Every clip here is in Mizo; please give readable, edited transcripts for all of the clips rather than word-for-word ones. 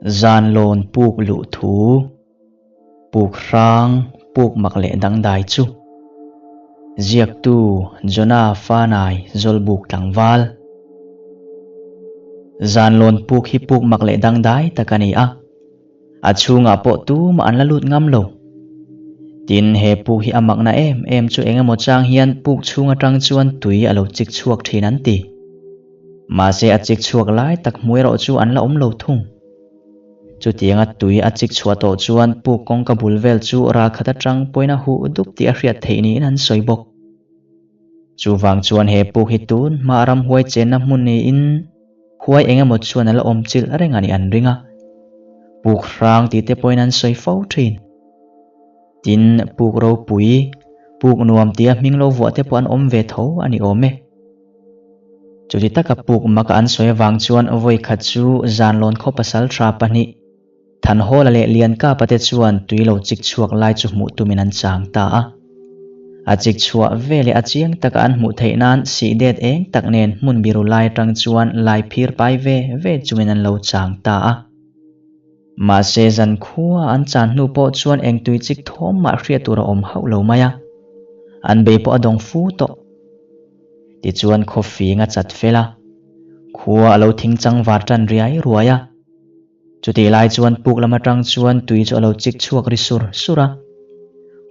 Zanlawn puk luh thu, puk hrang, puk mak leh dangdai chu. Ziaktu Jonah Fanai Zawlbuk tlangval. Zanlawn puk hi puk mak leh dangdai tak a ni a. A chhungah pawh tumah an la lut ngam lo. Tin, he puk hi a makna em em chu eng emaw chang hian puk chhung atang chuan tui a lo chik chhuak thin an ti. Mahse a chik chhuak lai tak hmu erawh chu an la awm lo thung. Chutianga tui a chik chhuah tawh chuan puk kawngka bul vel chu ralkhat atang pawhin a huh dup tih a hriat theih niin an sawi bawk. Chuvang chuan he puk hi tun hma ramhuai chenna hmun niin huai eng emaw chuan a la awm chilh reng a nih an ring a. Puk hrang tih te pawhin an sawi fo thin. Tin, puk ropui, puk nuam tia hming lo vuah te pawh an awm ve tho a ni awm e. Chuti taka puk maka an sawi avang chuan vawi khat chu Zanlawn khaw pasal tha pahnih, Thanhawla leh Liankapa te chuan tui lo chik chhuak lai chu hmuh tumin an chang ta a. A chik chhuah veleh a chiang taka an hmuh theih nan sih det eng tak nen hmun biru lai atang chuan lai phir pai ve ve chungin an lo chang ta a. Mahse zankhua an chan hnu pawh chuan eng tui chik thawm mah hriat tur a awm hauh lo mai a. An bei pawh a dawng fu tawh. Tichuan khawfing a chat fel a, khua a lo thing chang var tan riai ruai a. Chutih lai chuan puk lam atang chuan tui chu a lo chik chhuak ri sur sur a.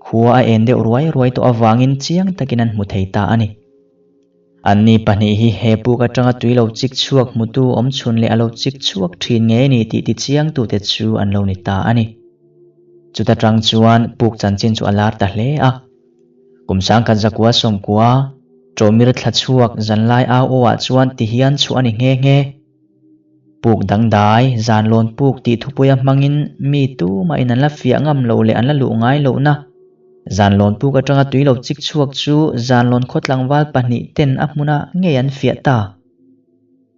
Khua a en deuh ruai ruai tawh avangin chiang takin an hmu thei ta a ni. Anni pahnih hi he puk atanga tui lo chik chhuak hmutu awm chhun leh a lo chik chhuak thin ngei ni tih tichiangtute chu an lo ni ta a ni. Chuta tang chuan puk chanchin chu a lar ta hle a. Kum sangkhat zakua sawmkua, Ṭawmir thla chhuak zanlai au aw ah chuan ti hian chhuah a ni nghe nghe. Puk dangdai, zanlawn puk tih thupuia hmangin mi tumahin an la fiah ngam lo leh an la luh ngai lohna. Zanlawn puk atanga tui lo chik chhuak chu zanlawn khaw tlangval pahnih ten a hmuna ngei an fiah ta.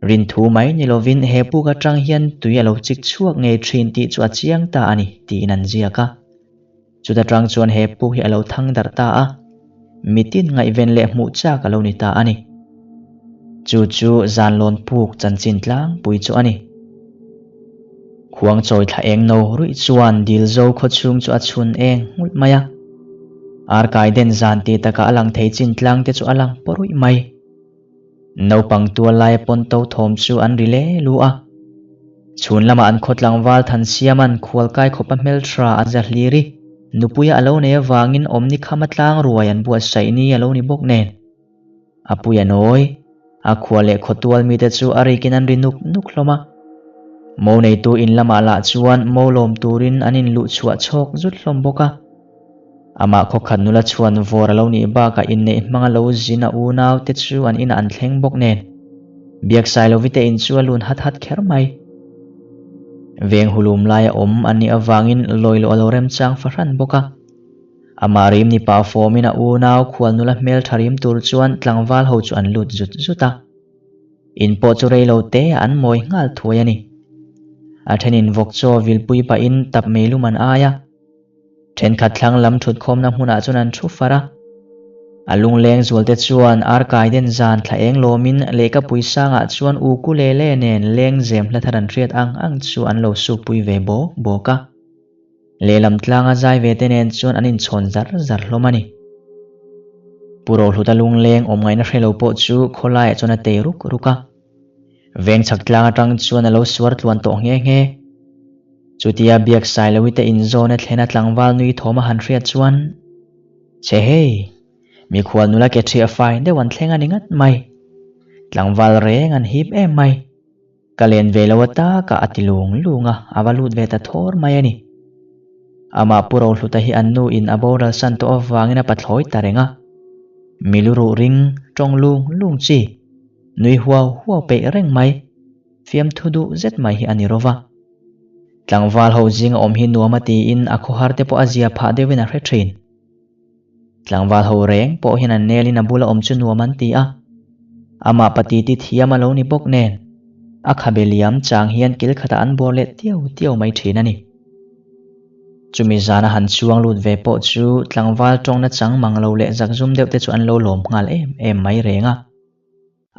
Rinthu mai ni lovin he puk atang hian tui a lo chik chhuak ngei thin tih chu a chiang ta a ni tiin an ziak a. Chuta tang chuan he puk hi a lo thang darh ta a, mitin ngaihven leh hmuh chak a lo ni ta a ni. Chu chu zanlawn puk chanchin tlangpui chu a ni. Khuang chawi thla eng no ruih chuan dil zo khaw chhung chu a chhun eng nghulh mai a. Arkai den zan ti taka a lang thei chin tlang te chu a lang paw ruih mai. Naupang tual laia pawn to thawm chu an ri le lu a. Chhun lamah an khaw tlangval Thansiama'n khualkai khawpa hmeltha a za hlir i, nupuia a lo nei avangin awmni khama tlang ruai an buatsaih ni a lo ni bawk nen. A pui a nawi, a khua leh khawtual mite chu a rikin an ri nuk nuk hlawm a. Mo neitu in lamah lah chuan mo lawm turin an inluh chhuah chhawk zut hlawm bawk a. Amah khawkhat nula chhuan vawr a lo nih bakah inneih hmanga lo zin a unau te chu an inah an thleng bawk nen. Biaksailovi te in chu a lun hat hat kher mai. Veng hulum laia awm an nih avangin lawi loh a lo remchang fahran bawk a. Amah rim ni pah fawmin a unau khual nula hmel tha rim tur chuan tlangval ho chu an lut zut zut a. In pawh chu rei lo te ah an mawi nghal thuai a ni. A thenin vawk chaw vilpui pahin tap meilum an ai a. Thenkhat thlang lam thutkhawmna hmunah chuan an thu far a. A lungleng zualte chuan arkai den zan thla eng lawmin lehkapui sangah chuan ukulele nen lengzem hla thar an hriat ang ang chu an lo sukpui ve bawk bawk a. Lehlam tlanga zai ve te nen chuan an inchhawn zar zar hlawm a ni. Pu Rohluta lungleng awm ngaihna hre lo pawh chu khawlaiah chuan a tei ruk ruk a. Veng chhak tlang atang chuan a lo suar tluan tawh nghe nghe. Chutia biak Sailovi te inzawn a thlena tlangval nui thawm a han hriat chuan, Che hei, mikhual nula ke ṭhiah fai deuh an thleng a ni ngat mai. Tlangval reng an hip em mai. Ka len ve lo ataka a ti lung lung a, a va lut ve ta thawr mai a ni. Amah Pu Rohluta hi an nu in a boral san tawh avangin a pathlawi ta reng a. Milu ruh ring, tawng lung lung chi, nui huau huau peih reng mai, fiamthu duh zet mai hi a ni rova. Tlangval ho zinga awm hi nuam a tiin a khawhar te pawh a zia phah deuhin a hre thin. Tlangval ho reng pawh hian an nelin a bula awm chu nuam an ti a. Amah patiti thiam a lo ni bawk nen, a khabe liam chang hian kil khatah an bawr leh tiau tiau mai thin a ni. Chumi zana han chuang lut ve pawh chu tlangval tawngna chang mang lo leh zakzum deuh te chu an lo lawm nghal em em mai reng a.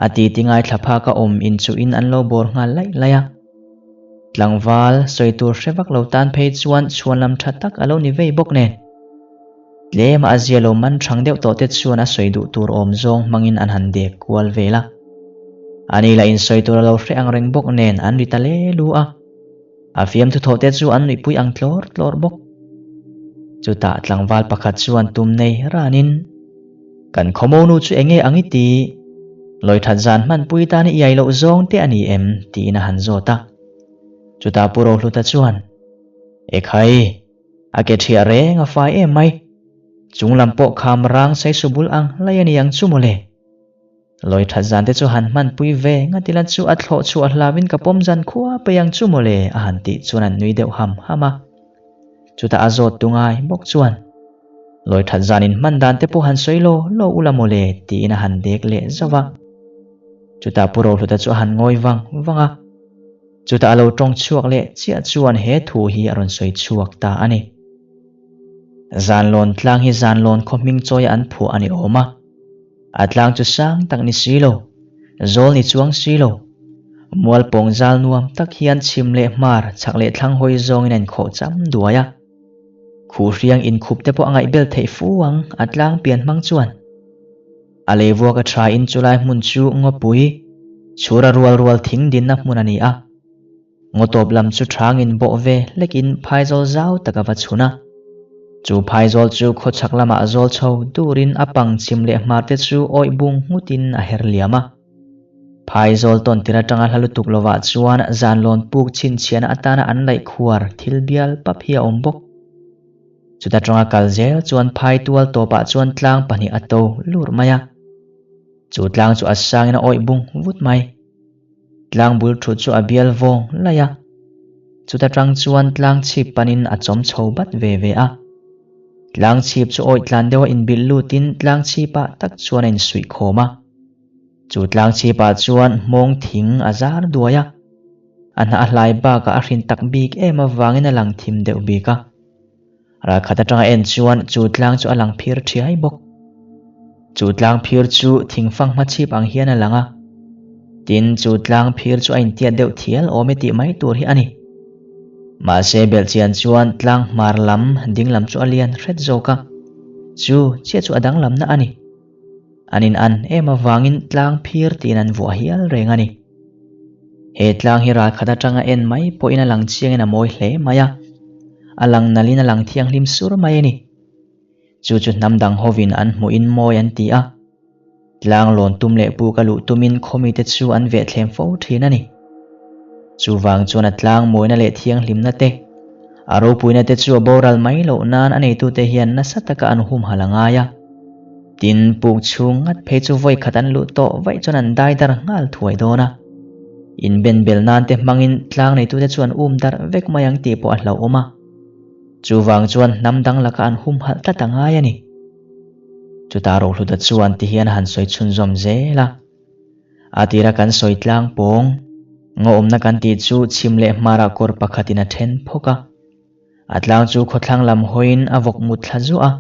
A titi ngaithla phak a awm inchuhin an lo bawr nghal laih laih a. Tlangval sawi tur hre vak lo tan phei chuan chhuanlam tha tak a lo ni vei bawk nen. Tlema a zia lo man thang deuh tawh te chuan a sawi duh tur awm zawng hmangin an han dek kual vel a. Ani lah in sawi tur a lo hre ang reng bawk nen an ri ta le lu a. A fiamthu thawh te chu an nuihpui ang tlawr tlawr bawk. Chutah tlangval pakhat chuan tum nei ranin, Kan khawmonu chu enge ang i ti? Lawithat zan hmanpui tan i iai loh zawng te a ni em? tiin a han zawt a. Chutah Pu Rohluta chuan, Ekhai, a ke ṭhiah reng a fai em mai. Chunglam pawh kham rang saisu bul ang lai a ni ang chu mawle. Lawi that zan te chu han hmanpui ve ngat ila chu a thlawh chhuah hlauin ka pawm zan khua pei ang chu mawle a han tih chuan an nui deuh ham ham a. Chutah a zawt tu ngai bawk chuan Lawi that zan in hman dan te pawh han sawi law law ula mawle tiin a han dek leh zauh a. Chutah Pu Rohluta chu a han ngawi vang vang a. Chutah a lo tawng chhuak leh chiah chuan he thu hi a rawn sawi chhuak ta a ni. Zanlawn tlang hi Zanlawn khaw hming chawia an phuah a ni awm a. A tlang chu sang tak ni si lo, zawl ni chuang si lo. Mual pawng zal nuam tak hian chhim leh hmar, chhak leh thlang hawi zawngin a inkhawh cham duai a. Khuh hriang inkhup te pawh a ngaihbel theih fu ang a tlang pian hmang chuan. A lei vuak a tha in chulai hmun chu ngawpui, chhura rual rual thing dinna hmun a ni a. Ngaw tawp lam chu thangin bawh ve hlekin phaizawl zau tak a va chhun a. Chu phaizawl chu khawchhak lamah zawl chho durin a pang chhim leh hmar te chu awih bung nghutin a her liam a. Phaizawl tawn tir atanga hla lutuk lovah chuan zanlawn puk chhinchhiahna atana an laih khuar thil bial pap hi a awm bawk. Chuta tanga kal zel chuan phai tual tawpah chuan tlang pahnih a to lur mai a. Chu tlang chu a sangin a awih bung vut mai. Tlang bul thut chu a bial vawng laih a, chuta tang chuan tlang chhip panin a chawm chho bat ve ve a. Tlang chhip chu awih tlan deuha inbilh lutin tlang chhipah tak chuan a insuih khawm a. Chu tlang chhipah chuan hmawng thing a zar duai a, a hnah a hlai bakah a hrin tak bik em avangin a lang thim deuh bik a. Ralkhat atanga en chuan chu tlang chu a lang phir thiai bawk. Chu tlang phir chu thingfang hmachhip ang hian a lang a. Tin, chu tlang phir chu a intiat deuh thial awm e tih mai tur hi a ni. Mahse belhchian chuan tlang hmar lam ding lam chu a lian hret zawk a. Chu chiah chu a danglamna a ni. An in an em avangin tlang phir tiin an vuah hial reng a ni. He tlang hi ralkhat atanga en mai pawhin a lang chiangin a mawi hle mai a, a lang nalhin a lang thianghlim sur mai a ni. Chu chu hnam dang hovin an hmuhin mawi an ti a, tlang lawn tum leh buk a luh tumin khawmite chu an vehthlem fo thin a ni. Chuvang chuan a tlang mawina leh thianghlimna te, a ropuina te chu a boral mai loh nan a neitute hian nasa taka an humhalh a ngai a. Tin, puk chhung ngat phei chu vawi khat an luh tawh vaih chuan an dai dar nghal thuai dawn a. Inben bel nan te hmangin tlang neitute chu an um darh vek mai ang tih pawh a hlauhawm a. Chuvang chuan hnam dang laka an humhalh tlat a ngai a ni. Chutah Rohluta chuan ti hian a han sawi chhunzawm zel a. A tira kan sawi tlang pawng, ngawhawmna kan tih chu chhim leh hmarah kawr pakhatin a then phawk a. A tlang chu khawthlang lam hawiin a vawk mut thla zuah a.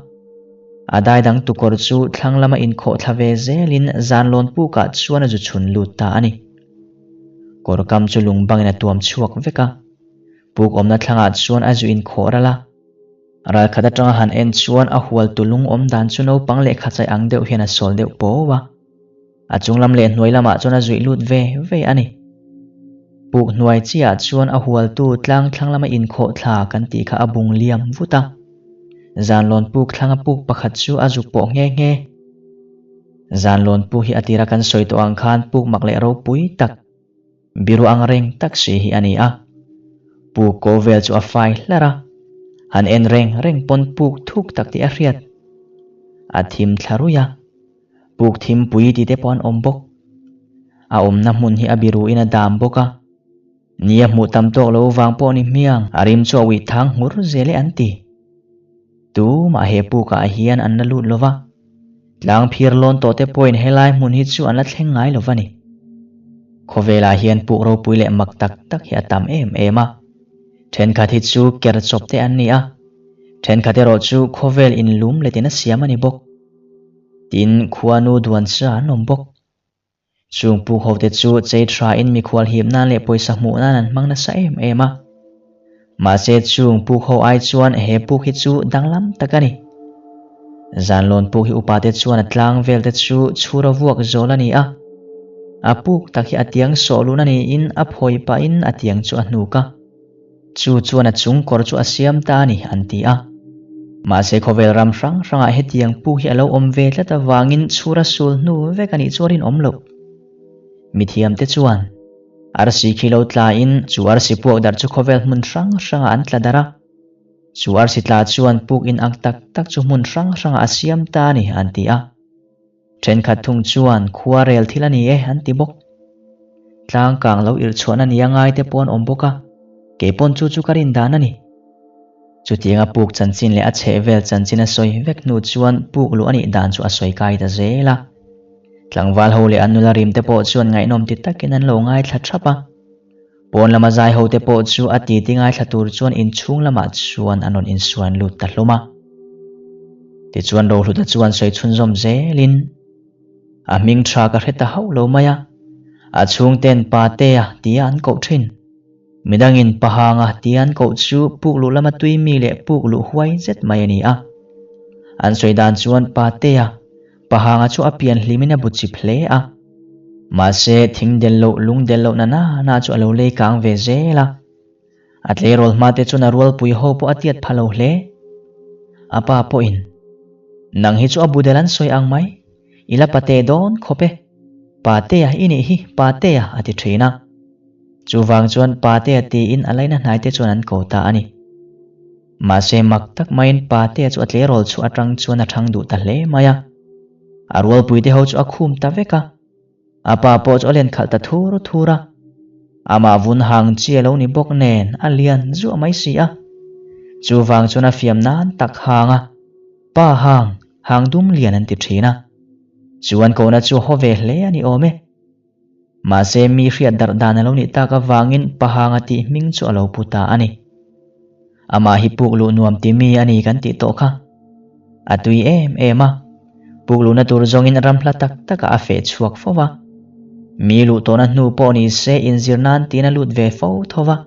A dai dang tukawr chu thlang lama inkhawh thla ve zelin zanlawn pukah chuan a zu chhun lut ta a ni. Kawr kam chu lung bangin a tuam chhuak vek a. Puk awmna thlangah chuan a zu inkhawh ral a. Ralkhat atanga han en chuan a hual tu lung awm dan chu naupang lehkha chai ang deuh hian a sawl deuh pawh a. A chung lam leh hnuai lamah chuan a zuih lut ve ve a ni. Puk hnuai chiah chuan a hualtu tlang thlang lama inkhawh thla kan tih kha a bung liam vut a. Zanlawn puk thlanga puk pakhat chu a zuk pawh nghe nghe. Zanlawn puk hi a tira kan sawi tawh ang khan puk mak leh ropui tak, biru ang reng tak si hi a ni a. Puk ko vel chu a fai hlar a, han en reng reng pawn puk thuk tak tih a hriat. A thim thla ruih a. Puk thimpui tih te pawh an awm bawk. A awmna hmun hi a biruin a dam bawk a. Ni a hmuh tam tawk lo vang pawh ni hmiang a rim chu a uih thang nghur zel e an ti. Tumah he pukah hian an la lut lo va. Tlang phir lawn tawh te pawhin helai hmun hi chu an la thleng ngai lo va ni. Khawvelah hian puk ropui leh mak tak tak hi a tam em em a. Thenkhat hi chu ker chawp te an ni a. Thenkhat erawh chu khawvel inlum letin a siam a ni bawk. Tin, khuanu duan sa an awm bawk. Chung puk ho te chu chei tha in mikhual hip nan leh pawisa hmuh nan an hmang nasa em em a. Mahse chung puk ho ai chuan he puk hi chu danglam tak a ni. Zanlawn puk hi upa te chuan a tlang vel te chu chhura vuak zawl a ni a. A puk tak hi a tiang sawh lun a niin a phawi pahin a tiang chu a hnuk a. Chu chuan a chung kawr chu a siam ta a ni an ti a. Mahse khawvel ram hrang hrangah hetiang puk hi a lo awm ve tlat avangin chhura sul hnu vek a nih chu a rinawm loh. Mithiamte chuan arsi khi lo tlain chu arsi puak darh chu khawvel hmun hrang hrangah an tla darh a. Chu arsi tla chuan puk inang tak tak chu hmun hrang hrangah a siam ta a ni an ti a. Thenkhat thung chuan khua rel thil a ni e an ti bawk. Tlang kang lo irh chhuahna nia ngai te pawh an awm bawk a, kei pawn chu chu ka rin dan a ni. Chutianga puk chanchin leh a chheh vel chanchin a sawi vek hnu chuan puk luh a nih dan chu a sawi kai ta zel a. Tlangval ho leh an nula rim te pawh chuan ngaihnawm ti takin an lo ngaithla thap a. Pawn lama zai ho te pawh chu a titi ngaithla tur chuan inchhung lamah chuan an rawn insuan lut ta hlawm a. Tichuan Rohluta chuan sawi chhunzawm zelin a hming tha ka hre ta hauh lo mai a, a chhungten Patea tia an koh thin. Midangin Pahanga tia an koh chu puk luh lama tui mi leh puk luh huai zet mai a ni a. An sawi dan chuan Patea Pahanga chu a pian hlimin a bu chip hle a. Mahse, thing del loh, lung del loh na na na chu a lo lei kang ve zel a. A tleirawl hma te chuan a rualpui ho pawh a tiat pha lo hle. A pa pawhin, Nang hi chu a bu del an sawi ang mai, i la pate dawn khawp e. Patea i nih hi, Patea a ti thin a. Chuvang chuan Patea tiin a laina hnai te chuan an ko ta a ni. Mahse mak tak maiin Patea chu a tleirawl chhuah atang chuan a thang duh ta hle mai a. A rualpuite ho chu a khum ta vek a. A pa pawh chu a len khalh ta thur thur a. Amah vun hang chi a lo ni bawk nen a lian zuah mai si a. Chuvang chuan a fiam nan tak hang a. Pa hang, hang dum lian an ti thin a. Chu an kohna chu haw ve hle a ni awm e. Mahse mi hriat darh dan a lo nih tak avangin Pahanga tih hming chu a lo pu ta a ni. Amah hi puk luh nuam ti mi a ni kan tih tawh kha. A tui em em a, puk luhna tur zawngin ram hla tak takah a feh chhuak fo va. Mi luh tawhna hnu pawh ni se inzir nan tiin a lut ve fo tho va.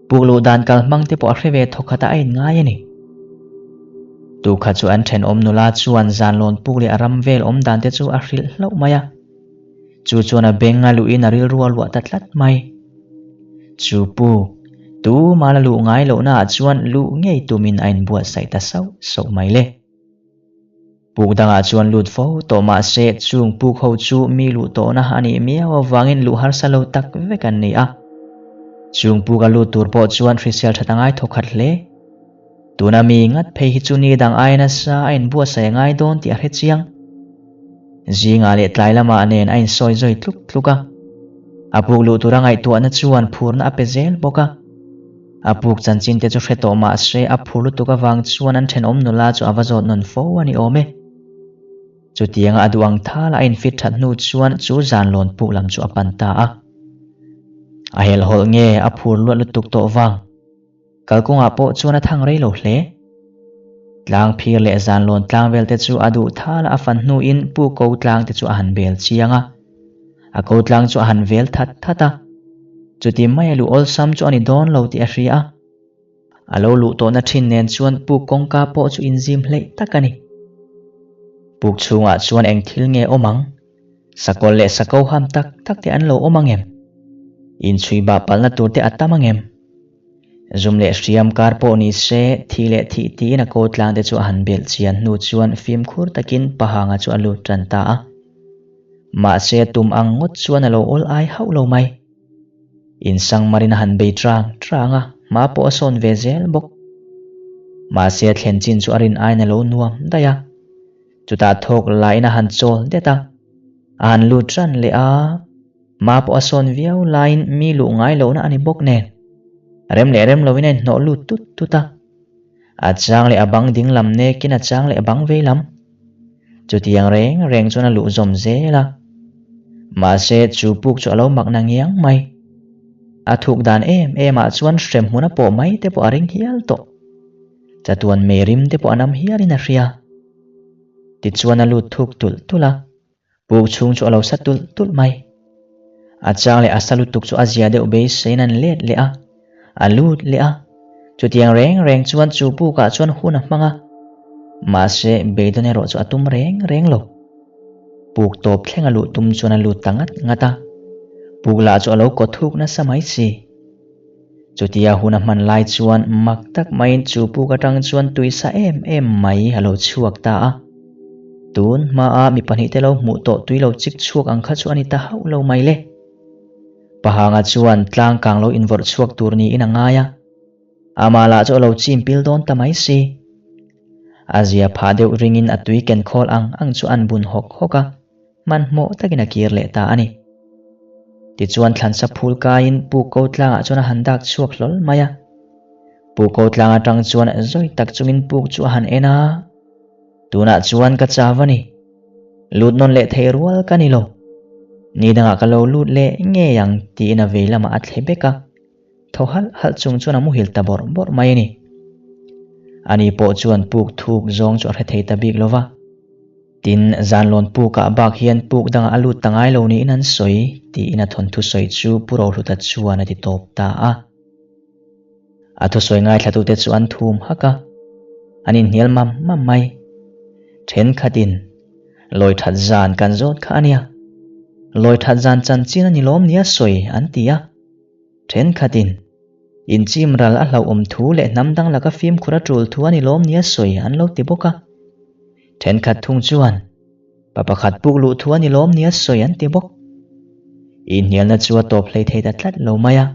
Puk luh dan kal hmang te pawh a hre ve thawkhatah a inngai a ni. Tukha chu an thenawm nula chuan zanlawn puk leh a ram vel awm dan te chu a hrilh hlauh mai a. Chu chuan a beng a luhin a rilru a luah ta tlat mai. Chu pu, tu mah la luh ngai lohnaah chuan luh ngei tumin a inbuatsaih ta sauh sauh mai le. Puk dangah chuan lut fo tawh mah se chung puk ho chu mi luh tawhna a nih miau avangin luh harsa lo tak vek an ni a. Chung puk a lut tur pawh chuan hrisel that a ngai thawkhat hle. Tuna mi ngat phei hi chu ni dang ai nasa a inbuatsaih a ngai dawn tih a hre chiang. Zingah leh tlai lamah nen a insawi zawi tluk tluk a. A puk luh tura ngaihtuahna chuan phurna a pe zel bawk a. A puk chanchin te chu hre tawh mah se a phur lutuk avang chuan an thenawm nula chu a va zawt nawn fo a ni awm e. Chutianga a duh ang thala a infit that hnu chuan chu zanlawn puk lam chu a pan ta a. A helhhawlh nge a phur luat lutuk tawh vang. Kalkawngah pawh chuan a thang rei lo hle. Tlang phir leh zanlawn tlang vel te chu a duh thal a, a fan hnuin Pu Ko tlang te chu a han bel chiang a. A ko tlang chu a han vel that that a. Chuti mai a luh awlsam chu a ni dawn lo tih a hria a. A lo luh tawhna thin nen chuan Pu kawngka pawh chu inzim hleih tak a ni. Puk chhungah chuan eng thil nge awm ang? Sakawlh leh sako ham tak tak te an lo awm ang em? Inchhui bah palhna tur te a tam ang em? Zum leh hriam kar pawh ni se, thi leh thih tiin a ko tlang te chu a han belh chian hnu chuan fimkhur takin Pahanga chu a lut tan ta a. Mahse tum ang ngawt chuan a lo awl ai hauh lo mai. Insang marin a han bei trang trang a, hma pawh a sawn ve zel bawk. Mahse a thlen chin chu a rin aiin a lo nuam daih a. Chutah thawk lain a han chawl det a, a han lut ran leh a. Hma pawh a sawn viau laiin mi luh ngai lohna a ni bawk nen. Rem leh rem loin a inhnawh lut tut tut a. A chang leh a bang ding lam nekin a chang leh a bang vei lam. Chutiang reng reng chuan a luh zawm zel a. Mahse chu puk chu a lo mak na ngiang mai. A thuk dan em em ah chuan hrem hmun a pawh mai te pawh a ring hial tawh. Chatuan mei rim te pawh a nam hialin a hria. Tichuan a lut thuk tulh tulh a. Puk chhung chu a lo sa tulh tulh mai. A chang leh a sa lutuk chu a zia deuh beiseiin an let leh a, a lut leh a. Chutiang reng reng chuan chu pukah chuan hun a hmang a. Mahse, beidawn erawh chu a tum reng reng lo. Puk tawp thleng a luh tum chuan a lut ta ngat ngat a. Puk lah chu a lo kaw thuk nasa mai si. Chutia hun a hman lai chuan mak tak maiin chu puk atang chuan tuisa em em mai a lo chhuak ta a. Tun hmaa mi pahnihte lo hmuh tawh tui lo chik chhuak ang kha chu a ni ta hauh lo mai le. Pahanga chuan tlang kang lo invawrh chhuak tur niin a ngai a. Amah lah chu a lo chim pil dawn ta mai si. A zia phah deuh ringin a tui ken khawl ang ang chu an bun hawk hawk a. Hmanhmawh takin a kir leh ta a ni. Tichuan thlansa phul kaiin Pu Ko tlangah chuan a han dak chhuak hlawl mai a. Pu Ko tlang atang chuan zawi tak chungin puk chu a han en a, Tunah chuan ka chau a ni. Lut nawn leh thei rual ka ni lo. Ni dangah ka lo lut leh ngei ang tiin a vei lamah a thle bek a. Thaw halh halh chung chuan a muhil ta bawrh bawrh mai a ni. Ani pawh chuan puk thuk zawng chu a hre thei ta bik lo va. Tin, Zanlawn pukah bak hian puk dangah a lut ta ngai lo niin an sawi, tiin a thawnthu sawi chu Pu Rohluta chuan a ti tawp ta a. A thusawi ngaithlatute chu an thum hak a, an inhnial mam mam mai. Thenkhatin, Lawi that zan kan zawt kha a nia. Lawi that zan chanchin a ni lawm nia sawi, an ti a. Thenkhatin, Inchim ral a hlauhawm thu leh hnam dang laka fimkhur a tul thu a ni lawm nia sawi, an lo ti bawk a. Thenkhat thung chuan, Pa pakhat puk luh thu a ni lawm nia sawi an ti bawk. Inhnialna chu a tawp hlei thei ta tlat lo mai a.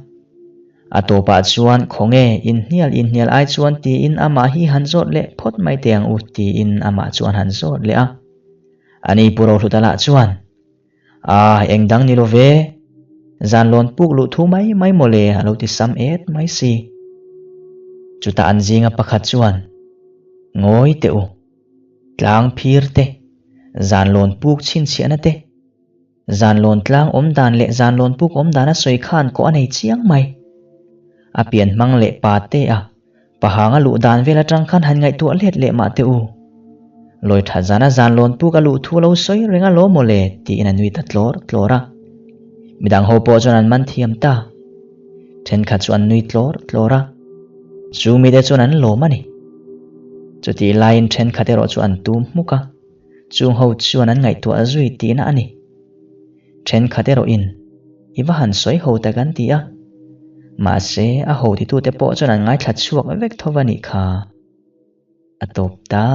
A tawpah chuan, Khawnge, inhnial inhnial ai chuan tiin amah hi han zawt leh phawt mai teh ang u tiin amah chu an han zawt leh a. Ani Pu Rohluta lah chuan, Ah, eng dang ni lo ve. Zan lawn puk luh thu mai mai mawle a lo ti sam et mai si. Chutah an zinga pakhat chuan, Ngawi teh u, tlang phir te, zan lawn puk chhinchhiahna te, zan lawn tlang awm dan leh zan lawn puk awm dan a sawi khan kawh a nei chiang mai. A pian hmang leh pa te a, Pahang a luh dan vel atang khan han ngaihtuah let leh mah teh u. Lawi that zana zan lawn puk a luh thu a lo sawi reng a lawm mawle tiin a nui ta tlawr tlawr a. Midang ho pawh chuan an man thiam ta. Thenkhat chu an nui tlawr tlawr a. Chu mite chuan an lawm a ni. Chutih laiin thenkhat erawh chu an tum hmuk a. Chung ho chuan an ngaihtuah zui tihna a ni. Thenkhat erawhin i va han sawi ho tak an ti a, mahse a ho titute pawh chuan an ngaithla chhuak vek tho va nih kha. A tawp ta.